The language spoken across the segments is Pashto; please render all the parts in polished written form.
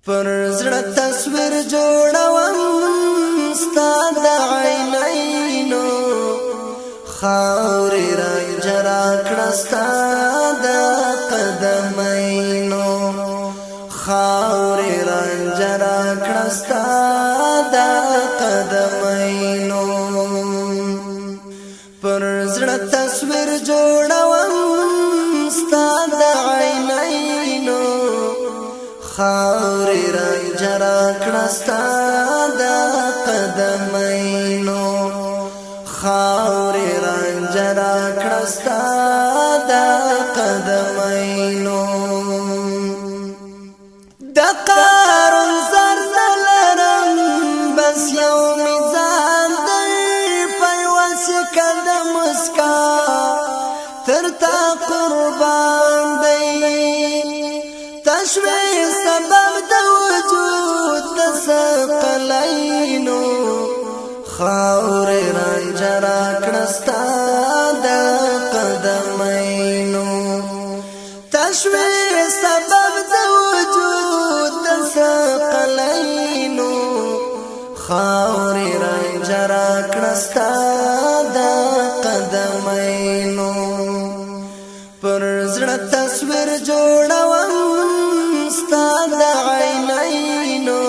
پر زړه تصویر جوړوم ستا د عینینو، خاورې رانجه راکړه ستا د قدمینو، خاورې رانجه راکړه ستا د قدمینو. پر زړه تصویر جوړوم ستا د عینینو، خاورې رانجه راکړه ستا د قدمینو، خاورې رانجه راکړه ستا د قدمینو. د قارون زر لرم، بس یو میزان دی، په یوه سکه د مسکا تر تا قربان دی. تشوي سبب د وجود د ثقلینو، خاورې رانجه راکړه ستا د قدمینو. تشوي سبب د وجود د ثقلینو، خاورې رانجه راکړه ستا د قدمینو. پر زړه تصویر جوړوم ستا د عینینو،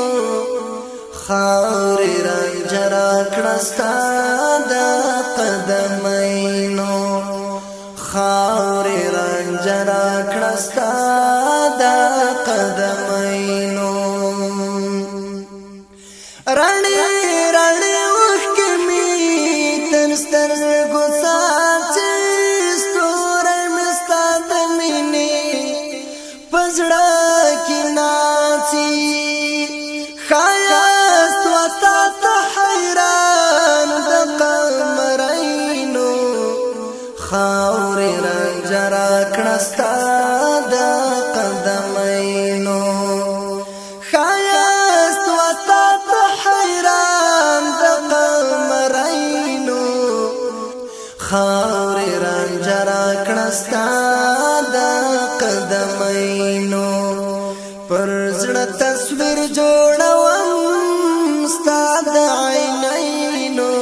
خاورې رانجه راکړه ستا د قدمینو، خاورې رانجه راکړه ستا د قدمینو. رڼې رڼې اوښکې مې تر سترګو څاڅي، ستوری مې ستا د مینې په زړه کې ناڅي. ښایست وتا ته حیران د قمرینو، خاورې رانجه راکړه ستا د قدمینو. ښایست وتا ته حیران د قمرینو، خاورې رانجه راکړه ستا د قدمینو. پر زړه تصویر جوړوم ستا د عینینو،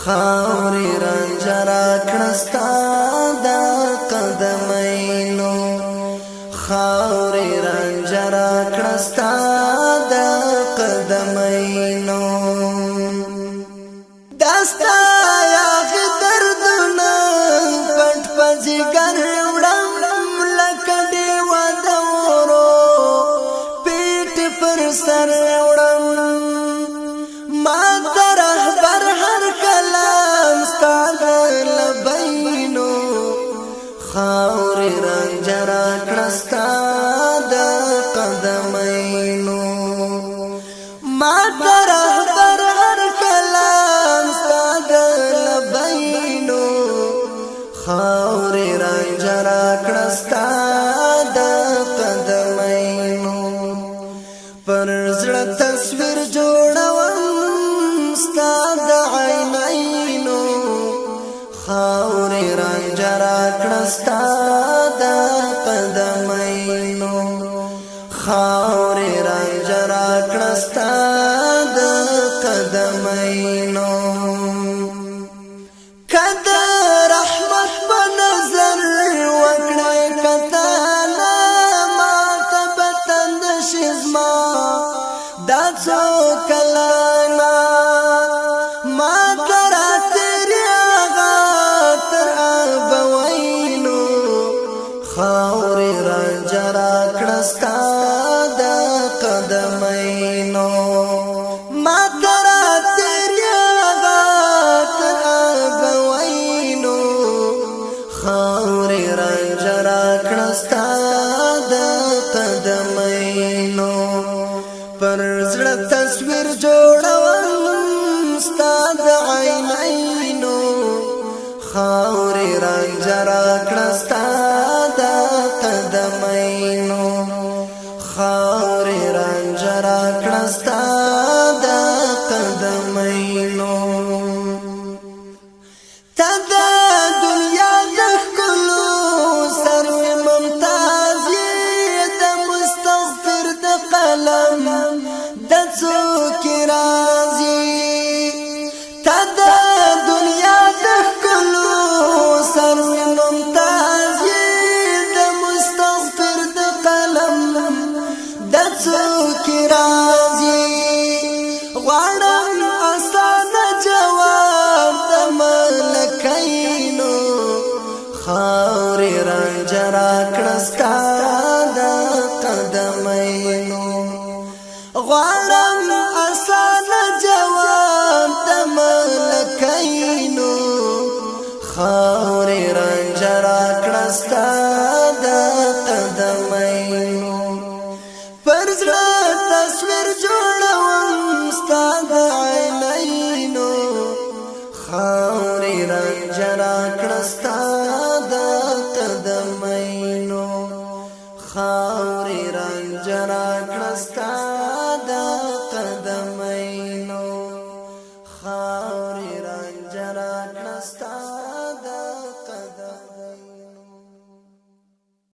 خاورې رانجه راکړه ستا د قدمینو، خاورې رانجه راکړه ستا د قدمینو. دا ستا یاغي دردونه پټ په ځیګر وړم، لکه ډېوه د اورو پیټ پر سر وړم. ما ته رهبر هر کلام ستا د لبینو، خاورې رانجه راکړه ستا د قدمینو. ما ته رهبر هر کلام ستا د لبینو، خاورې رانجه راکړه ستا د قدمینو. پر زړه تصویر جوړوم ستا د عینینو، خاورې رانجه راکړه ستا د قدمینو، خاورې رانجه راکړه ستا د قدمینو. که د رحمت په نظر وکړې کتنه ما ته، به تند شي زما دا څو کلونه. ما ته راتېر هغه تر ابوینو، خاورې رانجه راکړه ستا د قدمینو. ما ته راتېر هغه تر ابوینو، خاورې رانجه راکړه ستا د قدمینو. پر زړه تصویر جوړوم ستا د عینینو، خاورې رانجه راکړه ستا د قدمینو، خاورې رانجه راکړه ستا د قدمینو. ته د دنیا د ښکلو سر ممتاز یې، د مستغفر د زړه تصویر جوړوم ستا د عینینو، خاورې رانجه راکړه ستا د قدمینو، خاورې رانجه راکړه ستا د قدمینو، خاورې رانجه